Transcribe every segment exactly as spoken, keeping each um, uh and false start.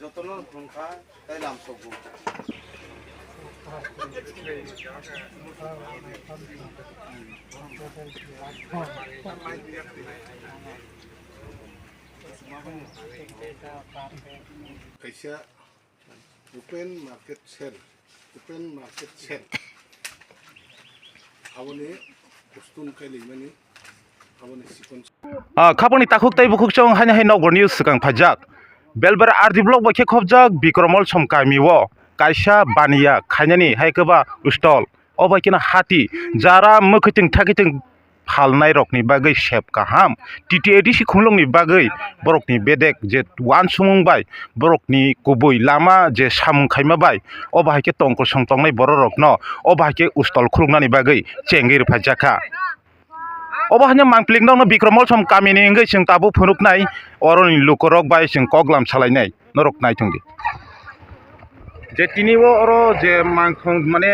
Jotono rwngkha tei lamsogo. Kaisa open market sale, open market sale. Aboni kustum kailaimani, aboni sikon. Ah, khapangni takhuk tei bukhuk chong haino hai Nokbar News swkang phaijak. Belbera R D block bai khe khopjak Bikrom Molsom kami o kaisa baniya khainani hai khe ba stall. O bai kheno hati jara mwkhwtwng thakhwtwng phalnai rokni bagwi sep kaham, T T A D C khulungni bagwi borokni bedek je uansukmung bai borokni kubui lama je samung khaima bai o bahai khe tongkol song tongnai borok rokno o bahai khe stall khuluknani bagwi chengwi rwphaijak kha. Obo haino mangpili nokno Bikrom Molsom kamini wngwi chwng tabuk phunuknai, oroni lukurok bai chwng koklam salainai. Norok naithung di. Je tini o oro je mangthong mane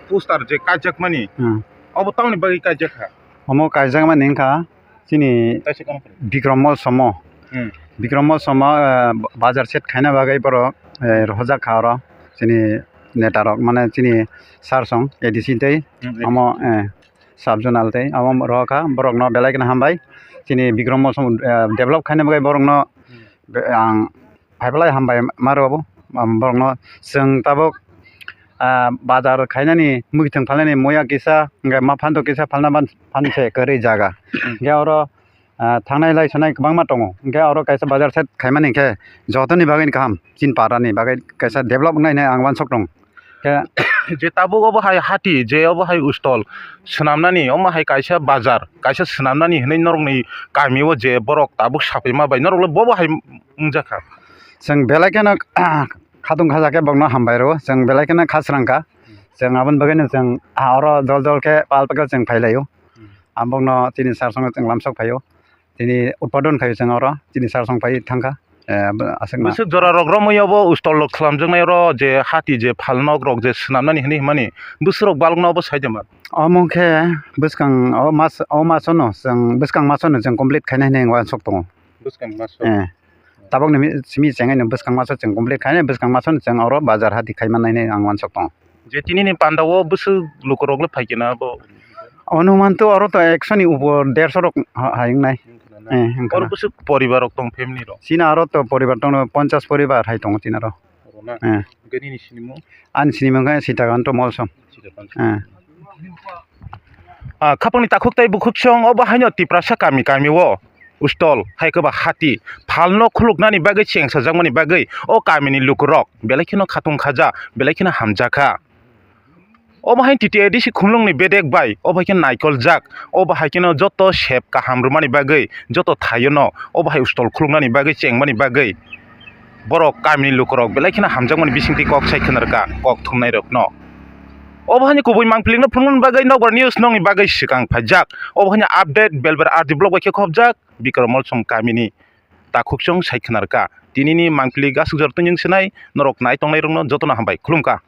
poster je kaijakmani, hmm, obo tamoni bagwi kaijakha? Omo kaijakmani wngkha chini kaisa company. Bikrom Molsomo. Hmm. Bikrom Molsomo, eh, bazar set khaina bagwi borok, eh, rohorjak kha oro chini neta rok mane chini sir song A D C tei, hmm, omo, eh, sub zonal tei abo rohor kha, borokno belai kheno hambai. Chini Bikrom Molsom, eh, develop khaina bagwi borokno be-, ang phaibalai hambai ma rw bo, borokno chwng tabuk, ah, bazar khainani, mwkhwtwng phalnani muya kisa, hwnkhe ma phantok kisa phalna ban-, phan se kwrwi jaga. Hmm. Hwnkhe oro, ah, thangnai lai sanai kwbangma tongo, hwnkhe oro kaisa bazar set khaimani hwnkhe jotoni bagwino kaham, chini parani bagwi kaisa develop wngnai hinwi ang uansuk tongo. Khe je tabuk obo hai hati, je obo hai stall swnamnani, omo hai kaisa bazar, kaisa swnamnani hinwi norokni kami o je borok tabuk sapaima bai norokle bobo hai wngjakha. Chwng belai kheno khatung khaja khe borokno hambai rwo, chwng belai kheno khasrang kha. Chwng aboni bagwino chwng, ah, oro dol dol khe pal pagel chwng phai laio. Abokno chini sir songno chwng lamsok phaio. Tini utpadon khai chwng oro, tini sir song pai thangkha. Eh, aswk ma. Bwswk jora rok romwi obo stall rok khwlamjaknai oro je hati je phalnok rok je swnamnani hinwi himani bwswk rok balokno obo sai de man. Omo khe bwskang o mas, o masono chwng, bwskang masono chwng complete khainai hinwi ang uansuk tongo. Bwskang maso. Eh. Tabukni mi-, simi chengwi no bwskang maso chwng complete khainai, bwskang masono chwng oro bazar hati khai mannai hinwi ang uansuk tongo. Je tinini panda o bwswk lukurok le phai khe na bo? Anuman to oro to ekso ni upor, derso rok ha-, hai wngnai. Wngkha na? Eh, wngkha na. Oro bwswk poribar rok tong family rok? Chini aro to poribar tongno, ponchas poribar hai tongo chini aro. Oro na? Eh. Hwnkhe nini sinimung? Ani sinimung khe Sitakanto Molsom. Sitakanto. Eh. Ah, khapangni takhuk tei bukhuk song obo haino Tiprasa kami kami o stall hai khe ba hati phalno khuluknani bagwi chengsajakmani bagwi o kamini lukurok belai kheno khatung khaja, belai kheno hamjakha. Omo hai T T A D C khulungni bedek bai obo hai khe naikoljak, obo hai kheno joto sep kaham rwmani bagwi, joto thaio no obo hai stall khuluknani bagwi, chengmani bagwi borok kamini lukurok belai kheno hamjakmani bisingtwi kok sai khwnarwkha kok thumnairokno. Obo hai kubui mangpili no phunuknani bagwi Nokbar News nokni bagwi swkang phaijak. Obo hai update Belbera R D block bai khe khopjak Bikrom Molsom kamini takhuk song sai khwnarwkha. Tinini mangpili aswk jora tongwng sinai norok nai tongnairokno jotono hambai khulumkha.